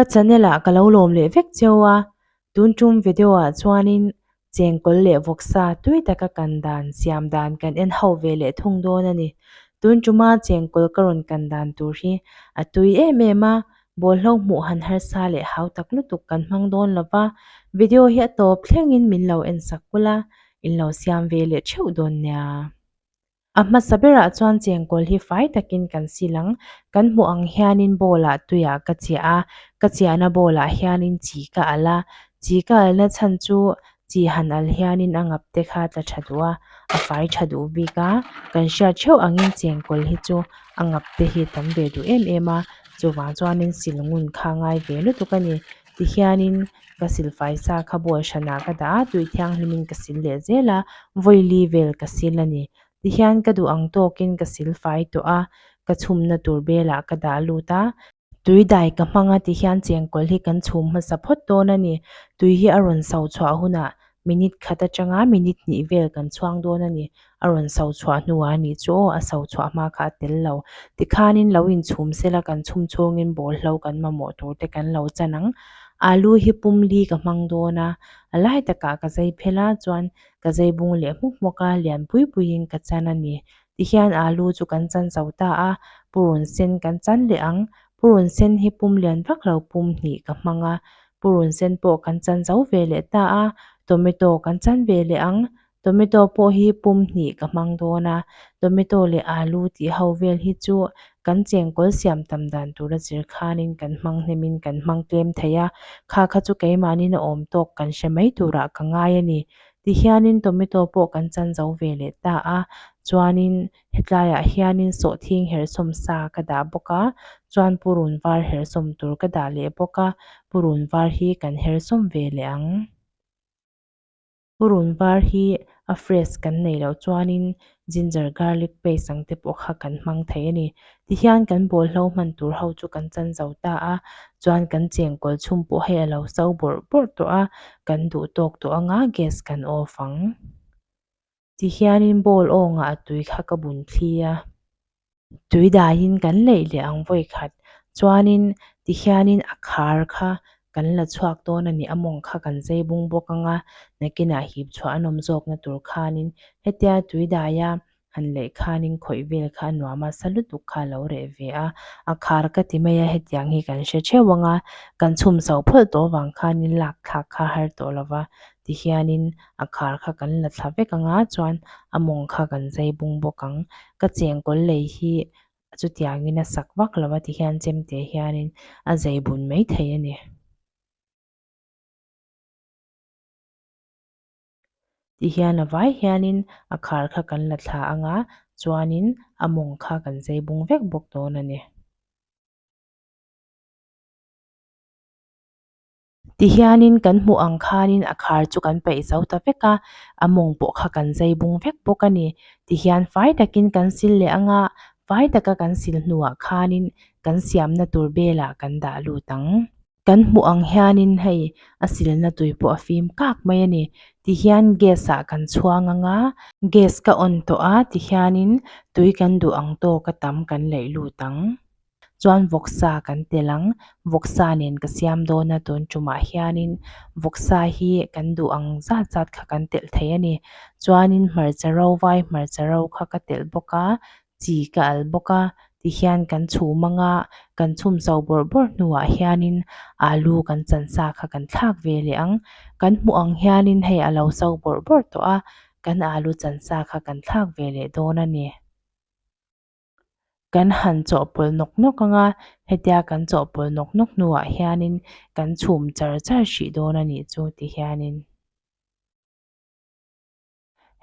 Ka channel ah ka lo lawm leh vek cheu a, tun tum video ah chuanin chengkawl leh vawksa tui taka kan dan siam dan kan en ho ve leh thung dawn a ni. Tun tuma chengkawl ka rawn kan dan tur hi a tui em em a, bawlhlo hmuh han harsa leh hau tak lutuk kan hmang dawn lo va, video hi a tawp thlengin min lo en sak kul a, in lo siam ve leh theuh dawn nia. A hmasa berah chuan chengkawl hi fai takin kan sil ang. Kan hmuh ang hianin bowl ah tuiah ka chiah a, ka chiahna bowl ah hianin chi ka al a. Chi ka alna chhan chu chi han al hianin a ngap te kha tla tha duh a, a fai tha duh bik a. Kan hriat theuh angin chengkawl hi chu a ngap te hi tam ve duh em em a, chuvang chuanin sil ngun kha ngai ve lutuk a ni. Tihianin ka silfai sa kha bowl hranah ka dah a, tui thianghlimin ka sil leh zel a, vawili vel ka sil a ni. Tihian ka duh ang tawkin ka silfai tawh a, ka chhumna tur belah ka dah lut a. Tui dai ka hmang a tihian chengkawl hi kan chhum hmasa phawt dawn a ni. Tui hi a rawn so chhuah hunah minute khat atanga minute hnih vel kan chhuang dawn a ni. A rawn so chhuah hnuah a nih chu aw, a so chhuah hma kha a tel lo. Tikhanin lo inchhum sela kan chhum chhungin bawlhlo kan mamawh tur te kan lo chan ang. Alu hi pum li ka hmang dawn a, a lai takah ka zai phel a, chuan ka zai bung leh hmuk hmuk a, lian pui puiin ka chan a ni. Tihian alu chu kan chan zo ta a, purun sen kan chan leh ang. Purun sen hi pum lian vak lo pum hnih ka hmang a, purun sen pawh kan chan zo ve leh ta a, tomato kan chan ve leh ang. Tomato pawh hi pum hnih ka hmang dawn a, tomato leh alu tih ho vel hi chu kan chengkawl siam tam dan tura zir khanin kan hmang hnemin kan hmang tlem thei a, kha kha chu keimahnin a awm tawk kan hre mai turah ka ngai a ni. Tihianin tomato pawh kan chan zo ve leh ta a, chuanin hetlaiah hianin sawhthing hersawm sa ka dah bawk a, chuan purun var hersawm tur ka dah leh bawk a, purun var hi kan hersawm ve leh ang. Purun var hi a fresh kan neih loh chuanin ginger garlic paste ang te pawh kha kan hmang thei a ni. Tihian kan bawlhlo hman tur ho chu kan chan zo ta a, chuan kan chengkawl chhum pawh hei a lo so bawrh bawrh tawh a, kan duh tawk tawh anga gas kan off ang. Tihianin bowl awngah a tui kha ka bun thli a. Tui daiin kan leih leh ang vawi khat. Chuanin tihianin a khar kha kan la chhuak dawn a ni, a mawng kha kan zai bung bawk ang a, nakinah hip chhuah an awm zawkna tur khanin hetia tui daia han leih khanin khawih vel kha a nuam a, sa lutuk kha a lo reh ve a, a khar ka ti mai a, hetiang hi kan hre theuh ang a, kan chhum so phawlh tawh avang khanin lak thlak kha a har tawh lo va, tihianin a khar kha kan la thla vek ang a, chuan a mawng kha kan zai bung bawk ang. Ka chengkawl lei hi chutiangin a sak vak lo a tihian chemte hianin a zai bun mai thei a ni. Tihian a vai hianin a khar kha kan la thla ang a, chuanin a mawng kha kan zai bung vek bawk dawn a ni. Tihianin kan hmuh ang khanin a khar chu kan peih zo ta vek a, a mawng pawh kha kan zai bung vek bawk a ni. Tihian fai takin kan sil leh ang a, fai taka kan sil hnuah khanin kan siamna tur belah kan dah lut ang. Kan hmuh ang hianin hei a silna tui pawh a fim kak mai a ni. Tihian gas ah kan chhuang ang a, gas ka on tawh a tihianin tui kan duh ang tawk a tam kan leih lut ang. Chuan vawksa kan tel ang, vawksa nen ka siam dawn a tun tumah hianin vawksa hi kan duh ang zat zat kha kan telh thei a ni. Chuanin hmarcha ro vai hmarcha ro kha ka telh bawk a, chi ka al bawk a tihian kan chhum ang a, kan chhum zo bawrh bawrh hnuah hianin alu kan chan sa kha kan thlak ve leh ang. Kan hmuh ang hianin hei a lo so bawrh bawrh tawh a, kan alu chan sa kha kan thlak ve leh dawn a ni. Kan han chawhpawlh nawk nawk ang a, hetia kan chawhpawlh nawk nawk hnuah hianin kan chhum char char hrih dawn a nih chu ti hianin.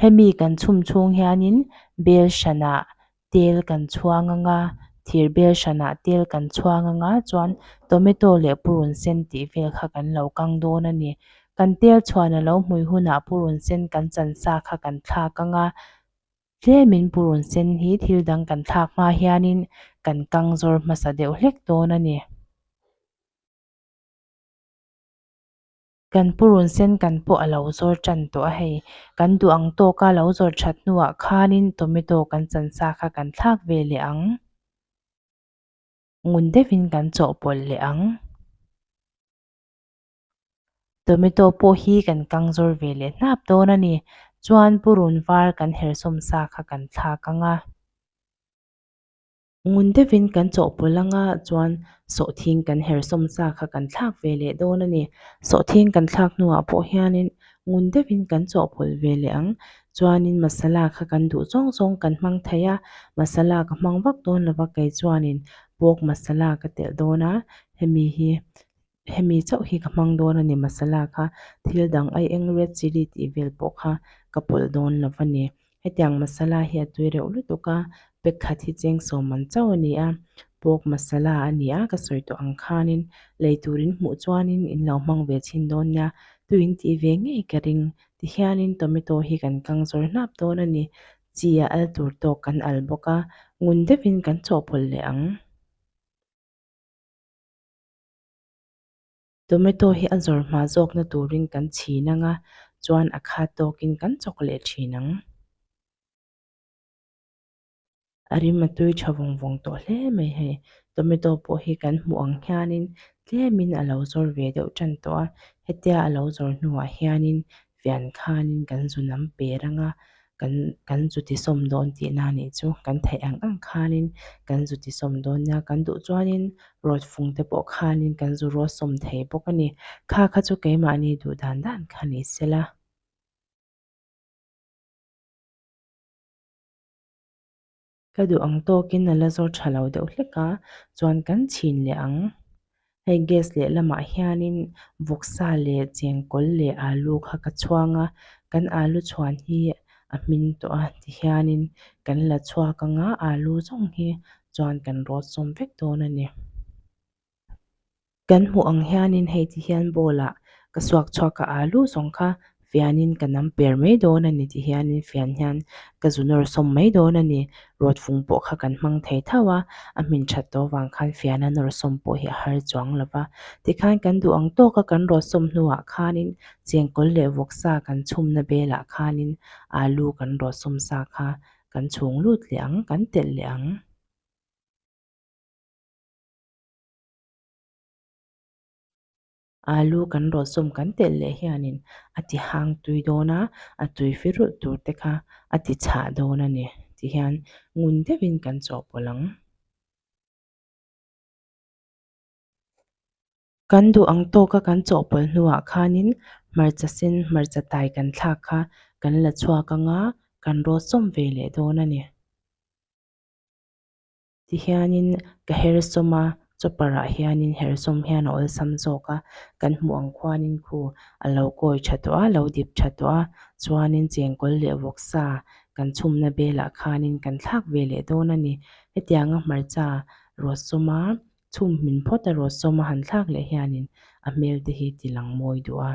Hemi kan chhum chhung hianin bel hranah tel kan chhuang ang a, thir bel hranah tel kan chhuang ang a chuan tomato leh purun sen tih vel kha kan lo kang dawn a ni. Kan tel chhuan a lo hmui hunah purun sen kan chan sa kha kan thlak ang a. Tlemin purun sen hi thil dang kan thlak hma hianin kan kang zawr hmasa deuh hlek dawn a ni. Kan purun sen kan pawh a lo zawr tan tawh a hei. Kan duh ang tawka lo zawr that hnuah khanin tomato kan chan sa kha kan thlak ve leh ang. Ngun deuhin kan chawhpawlh leh ang. Tomato pawh hi kan kang zawr ve leh hnap dawn a ni. Chuan purun var kan hersawm sa kha kan thlak ang a. Ngun deuhin kan chawhpawlh anga chuan sawhthing kan hersawm sa kha kan thlak ve leh dawn a ni. Sawhthing kan thlak hnuah pawh hianin ngun deuhin kan chawhpawlh ve leh ang. Chuanin masala kha kan duh zawng zawng kan hmang thei a, masala ka hmang vak dawn lova kei chuanin pork masala ka telh dawn a, hemi hi Hemi chauh hi ka hmang dawn a ni masala kha thil dang ai eng red chilli tih vel pawh kha ka pawlh dawn lo a ni. Hetiang masala hi a tui reuh lutuk a, pack khat hi cheng sawm an chauh a ni a, pork masala a ni a ka sawi tawh ang khanin lei turin hmuh chuanin in lo hmang ve chhin dawn nia, tuin tih ve ngei ka ring. Tihianin tomato hi kan kang zawr hnap dawn a ni, chi a al tur tawk kan al bawk a, ngun deuhin kan chawhpawlh leh ang. Tomato hi a zawr hma zawkna turin kan chhin ang a, chuan a khat tawkin kan chawk leh thin ang. A rim a tui tha vawng vawng tawh hle mai hei. Tomato pawh hi kan hmuh ang hianin tlemin a lo zawr ve deuh tan tawh a, hetia a lo zawr hnuah hianin fian khanin kan zu nam per ang a, kan kan zu ti sawm dawn tihna a nih chu kan theih ang ang khanin kan zu ti sawm dawn nia kan duh chuanin rawt fung te pawh khanin kan zu rawt sawm thei bawk a ni kha kha chu keimahni duh dan dan kha ni sela. Ka duh ang tawkin a la zawr tha lo deuh hlek a, chuan kan chhin leh ang. Hei gas leh lamah hianin vawksa leh chengkawl leh alu kha ka chhuang a, kan alu chhuan hi a hmin tawh a tihianin kan la chhuak ang a, alu zawng hi chuan kan rawt sawm vek dawn a ni. Kan hmuh ang hianin hei ti hian bowl ah ka suak chhuak a alu zawng kha fianin ka nam per mai dawn a ni ti hianin fian hian ka zu nawr sawm mai dawn a ni. Rawt fung pawh kha kan hmang thei tho a, a hmin that tawh avang khan fiana nawr sawm pawh hi a har chuang lo va. Tikhan kan duh ang tawka kan rawt sawm hnuah khanin chengkawl leh vawksa kan chhumna belah khanin alu kan rawt sawm sa kha kan chhung lut leh ang, kan telh leh ang. Alu kan rawt sawm kan telh leh hianin a ti hang tui dawn a, a tui fi rulh tur te kha a ti chhah dawn a ni tihian ngun deuhin kan chawhpawlh ang. Kan duh ang tawka kan chawhpawlh hnuah khanin hmarcha sen hmarcha tai kan thlak kha kan la chhuak ang a, kan rawt sawm ve leh dawn a ni. Tihianin ka her sawm a, chopper ah hianin her sawm hian a awlsam zawk a, kan hmuh ang khuanin khu a lo kawi tha tawh a, lo dip tha tawh a, chuanin chengkawl leh vawksa kan chhumna belah khanin kan thlak ve leh dawn a ni. Hetianga hmarcha rawt sawm a, chhum hmin phawt a rawt sawm a han thlak leh hianin a hmel te hi ti lang mawi duh a.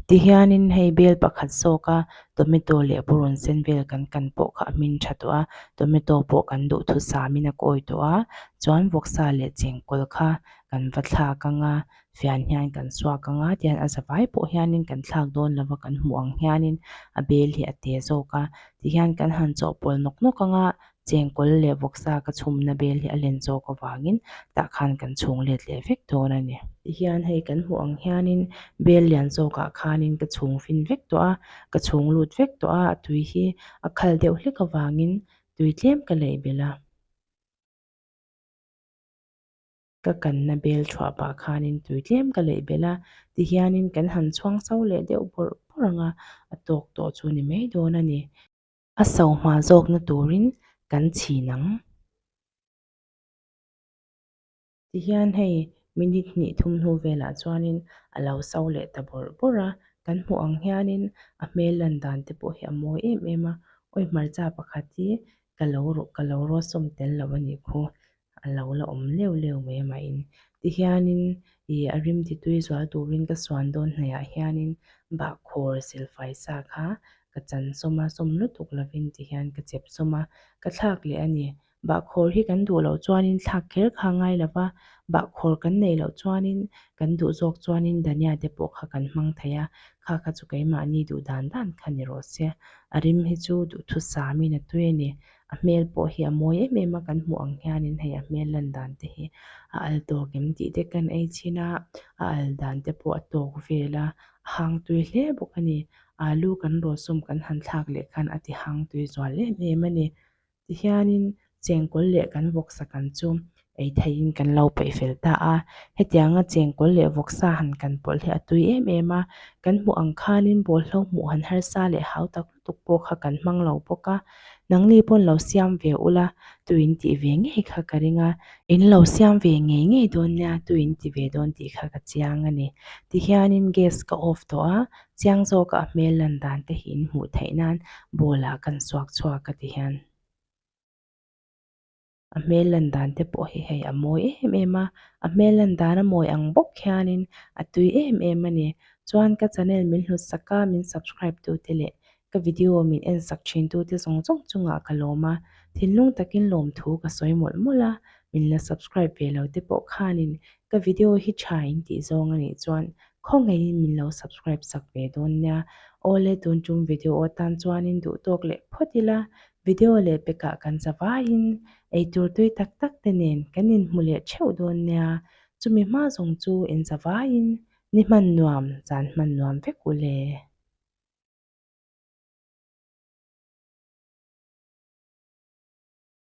Tihianin hei bel pakhat zawka tomato leh purun sen vel kan kan pawh kha a hmin tha tawh a, tomato pawh kan duhthusamin a kawi tawh a, chuan vawksa leh chengkawl kha kan va thlak ang a, fian hian kan suak ang a, tihian a zavai pawh hianin kan thlak dawn lo va kan hmuh ang hianin a bel hi a te zawk a, tihian kan han chawhpawlh nawk nawk ang a, Chengkawl leh vawksa ka chhumna bel hi a len zawk avangin tah khan kan chhung let leh vek dawn a ni. Tihian hei kan hmuh ang hianin bel lian zawkah khanin ka chhung fin vek tawh a, ka chhung lut vek tawh a, a tui hi a khal deuh hlek avangin tui tlem ka leih belh a. Ka kanna bel thuah pah khanin tui tlem ka leih belh a, tihianin kan han chhuang so leh deuh bawrh bawrh ang a, a tawk tawh chu ni mai dawn a ni. A so hma zawkna turin kan chhin ang. Tihian hei minute hnih thum hnu velah chuanin a lo so leh ta bawrh bawrh a, kan hmuh ang hianin a hmel lan dan te pawh hi a mawi em em a, awi hmarcha pakhat hi ka lo ka lo rawt sawm tel lo a nih khu. a lo la awm leu leu mai a mahin tihianin ih a rim ti tui zual turin ka suan dawn hnaihah hianin bahkhawr silfai sa kha ka chan sawm a sawm lutuk lovin tihian ka chep sawm a ka thlak leh a ni bahkhawr hi kan duh loh chuanin thlak kher kha a ngai lo va bahkhawr kan neih loh chuanin kan duh zawk chuanin dhania te pawh kha kan hmang thei a kha kha chu keimahni duh dan dan kha ni rawh se a rim hi chu duhthusam in a tui a ni. A hmel pawh hi a mawi em em a kan hmuh ang hianin hei a hmel lan dan te hi a al tawk em tih te kan ei chhin a, a al dan te pawh a tawk vel a, a hang tui hle bawk a ni. Alu kan rawsawm kan han thlak leh khan a ti hang tui zual em em a ni. Tihianin chengkawl leh kan vawksa kan chu ei theihin kan lo peih fel ta a, hetianga chengkawl leh vawksa han kan pawlh hi a tui em em a, kan hmuh ang khanin bawlhlo hmuh han harsa leh hau tak lutuk pawh kha kan hmang lo bawk a, nangni pawn lo siam ve ula tuin tih ve ngei kha ka ring a, in lo siam ve ngei ngei dawn nia tuin ti ve dawn tih kha ka chiang a ni. Tihianin gas ka off tawh a, Chiang zawka a hmel lan dan te hi in hmuh theih nan ball ah kan suak chhuak a ti hian a hmel lan dan te pawh hi hei a mawi em em a, a hmel lan dan a mawi ang bawk hianin a tui em em a ni. Chuan ka channel min hlut sak a, min subscribe tu te leh ka video min en sak thin tu te zawng zawng chungah ka lawm a, thinlung takin lawmthu ka sawi mawlh mawlh a, min la subscribe ve lo te pawh khanin ka video hi tha in tih zawng a nih chuan Khawngaihin min lo subscribe sak ve dawn nia. Awle tun tum video atan chuanin duh tawk leh phawt ila, video leh pekah kan za vaiin eitur tui tak tak te nen kan inhmu leh theuh dawn nia. Chumi hma zawng chu inza vaiin ni hman nuam, zan hman nuam vek u le.